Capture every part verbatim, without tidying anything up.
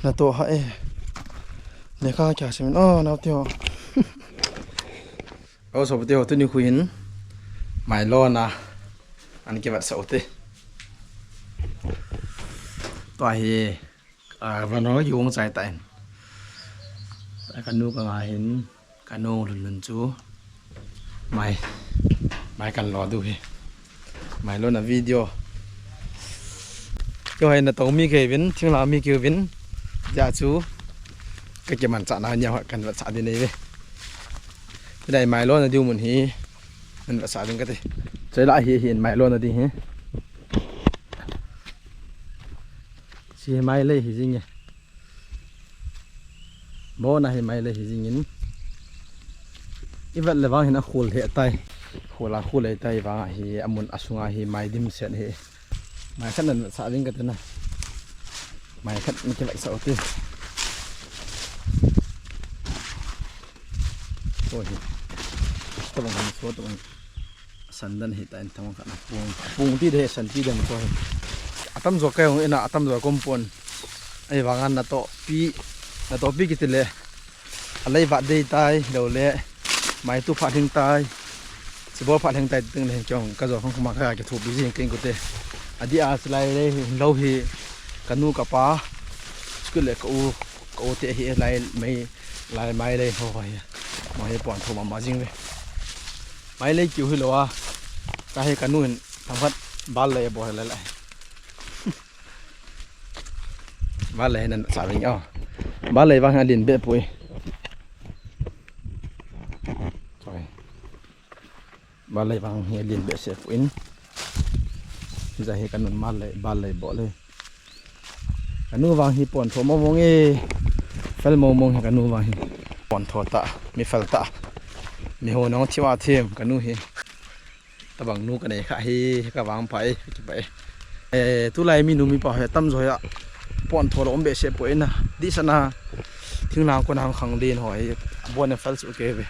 Natoh ha e. Lekha kya simin. Oh, nao tio. Oh, so tio, tuni khu hin. Mailon a. An kivat sa u te. Tua hi. Ah, vano yung chai ta in. Kanu ka nga hin. Kanu lun lun chu. Mai. Mai kan lo du hi. Mailon a video. Keu hai natong mi kei vin, thinglang mi kei vin. Tia chu. Ka kimanchah na nia kan vat sa di nei ve. Ti nai mailon a diu mun hi. Kan vat sa ding ka ti. Chai la hi hi mailon a di hi. Si mai lei hi jing e. Bon a hi mai lei hi jing in. I vat le vang hin a khul he tai. Khul a khul he tai vang a hi a mun a sunga hi mai dim sen hi. Mai khat nan sa ding ka ti na. Mai khat ni ki vat sa u ti. Oi. Tabang han so tabang. Sandan hi ta in thang khat na pung. Pung ti de san ti de ko. Atam jo kai hung ina atam jo kom pon. Ai vang an natoh pi. Natoh pi kiti le. Alei vat dei tai lo le. Mai tu pha thing tai. Sibol pha thing tai ting le kyong ka jo khang khuma ka ki thu bi jing king ko te. Adi a silai le lo hi. Kanu kapa. School le ka u ka u te hi lai mai lai mai le ho ho hi. Mai pon tho ma ma jing le. Mai lei kiu hi lo a. Ka hi kanu hin thang khat bal lei bo lei lei. Bal lei nan sa ving o. Bal lei vang ha lin be pui. Choi. Bal lei vang ha lin be se pui in. Za hi kanun mal lei bal lei bo lei. Kanu vang hi pon tho mo mong e. Fel mo mong hi kanu vang hi. Pon tho ta, mi fel ta. Mi ho nong thiwa thim kanu hi. Tabang nu ka nei kha hi ka vang pa e, ki pa e. Eh, tulai mi nu mi pa he tam jo ya. Pon tho lo om be se po ina. Di sana. Thinglang ko nang khang din ho hi. Bon fel su ke ve.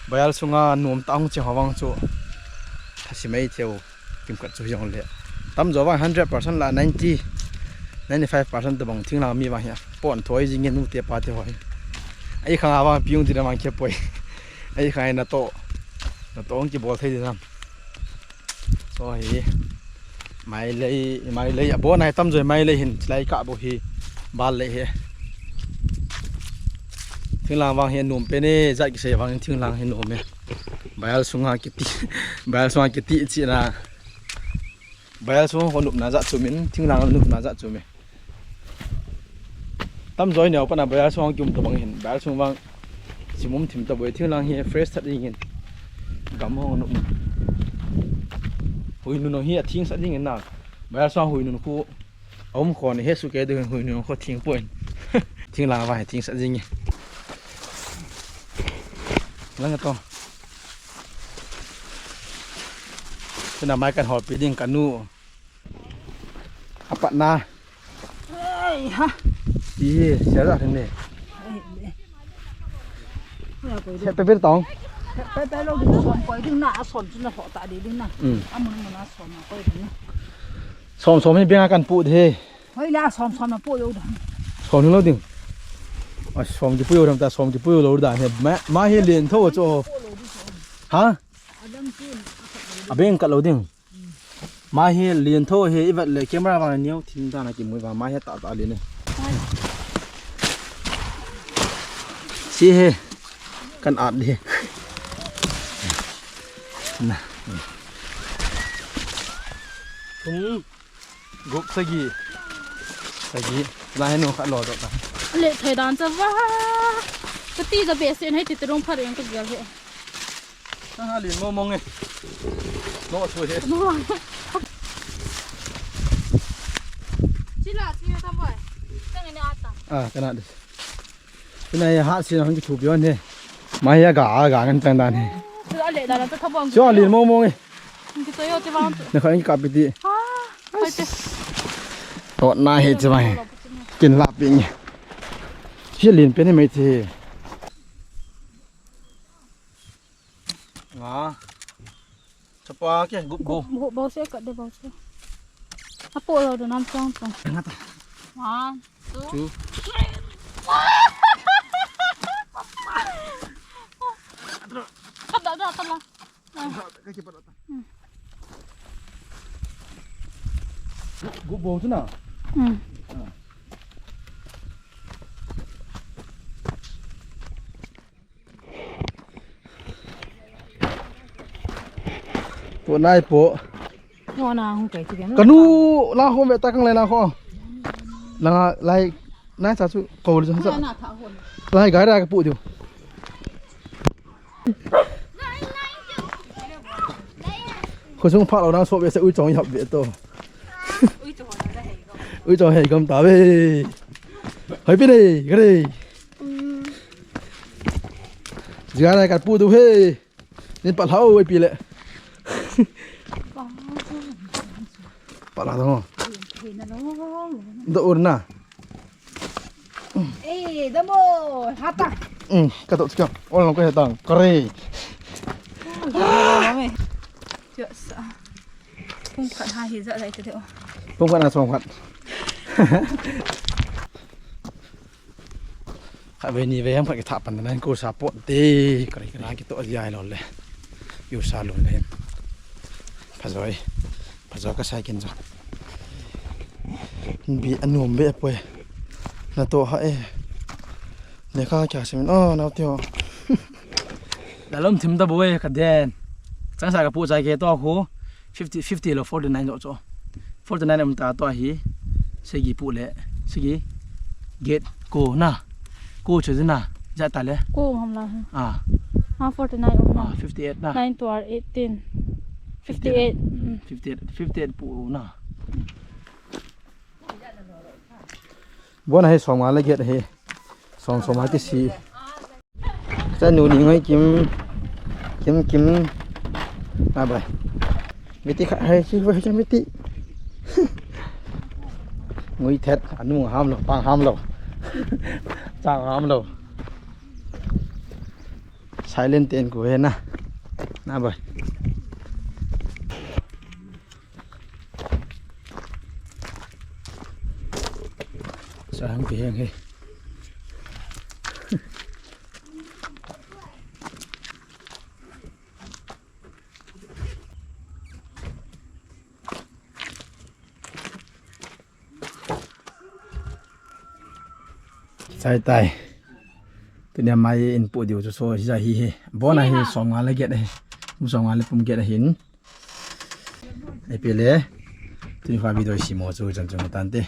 Bayal sunga nuam ta hung che ho vang chu. Thasi mai theu. Kim kat chu jong le. Tam jo vang hundred percent la ninety, ninety-five percent to bang thinglang mi vang hi. Pon thoi jing nu te pa te hoi. Ai khang a vang piung ti na vang khe poi. Ai khang na to. Na to ong ki bol thei di nam. So hi. Mai lei, mai lei. Abo nai tam jo mai lei hin. Lai ka bo hi. Bal lei he. Thinglang vang hi num pe ne. Jat ki se vang thinglang hi num e. Bayal sunga kiti, bayal sunga kiti chi na. Bayal sunga ko nupna jat chu min, thinglang nupna jat chu min. Tam joi neo pana bayal sunga kium to bang hin, bayal sung vang simum thim to boi thinglang hi fresh that ding hin. Gam ho nup. Hui nun hi a thing sa ding hin na. Bayal sunga hui nun khu Aum khon he su ke de hui nun kho thing pon. Thinglang va he thing sa jing e. Lang to. Tuna mai kan hol pi ding kanu. Apat na. Ei ha. Ti sia da thang ne. Ei, ei. Pe pe tong. Pe pe lo ding som koi ding na a som chu na ho ta di ding na. Mm. Amun mun a som na koi ding na. Som som hi benga kan pu de. Hoi la som som na pu yo dam. Som lo ding. A som ki pu yo dam ta som ki pu yo lo da he. Ma, ma hi lien tho cho. Ha? Adam kin. A beng ka lo ding. Ma hi lien tho he i vat le camera vang neo thin da na ki mui va ma hi ta ta lien ne. Si he. Kan at di. Na. Thum. Gup sagi. Sagi. La henu kha lo do ta. Le thai dan cha va. Ka ti ja be sen hai ti ti rong phar yang ka gel he. Ka ha lin mo mong e. No chu he. Chi la chi ta boy. Tang ni ata. Ah, kana de. Tuna ya ha si hong ki thup yon he. Ma ya ga ga ngan tang dan he. Chu a le dan ta thapon. Chu a lin mo mo nge. Ki to yo te bang. Na kha ngi ka pi ti. Ha. Hai te. To na he che bang he. Kin la pi nge. Chi lin pe ne mai te. Nga. Chapa ke gup go. Gup go se ka de bo se. Apo lo do nam chong chong. Nga ta. Nga. Two. Kada, kada, kada. Gu bo tu na. Hmm. Pu nai pu. Ngo na hung kai ti. Kanu la ho me ta kang le na ho. Langa lai nai sa chu ko le chu sa. Na tha ho. Lai gai ra ka pu diu. Khosung phat lou nang so ve se ui chong i hap ve to. Ui chong hei gam ta ve. Hoi pi nei, ka nei. Jiga nai ka pu tu he. Nin pat hlau ai pi le. Pat hlau. Do ur na. Eh, damo, hata. Um, ka to chika. Ol long ka hetang. Kare. Pung khat ha hi ja dai te o. Pung khat na song khat. Kha ve ni ve ham kha ki tha pan na ko sa pot te kare kare ki to ya lo le. Yu sa lo le. Phajoi. Phajoi ka sai kin jo. Bi anom be poi. Na to ha e. Ne kha kya sim o na tio. Lalom thim ta boi ka den. Chang sa ka pu chai ke to khu. Fifty, fifty lo forty nine jo cho. Forty nine um ta to hi. Segi pu le. Segi. Get ko na. Ko chu na. Ja ta le. Ko ham la. Ah. Ah, forty nine um na. Ah, fifty eight na. Nine to are eighteen. Fifty eight. Mm. Fifty eight, fifty eight pu na. Bona he som nga le get he. Som som ha ki si. Cha nu ni ngai kim, kim, kim. Bye bye. Miti kha hai chi vai cha miti. Ngui thet, anu ham lo, pang ham lo. Chang ham lo. Silent ten ko he na. Bye bye. Sa hang pi hang he. Chai tai. Tunia mai in pu diu chu so hi ja hi he. Bona hi som nga le get he. Mu som nga le pum get hin. Ai pe le. Tuni kha video si mo chu chan chung tan te.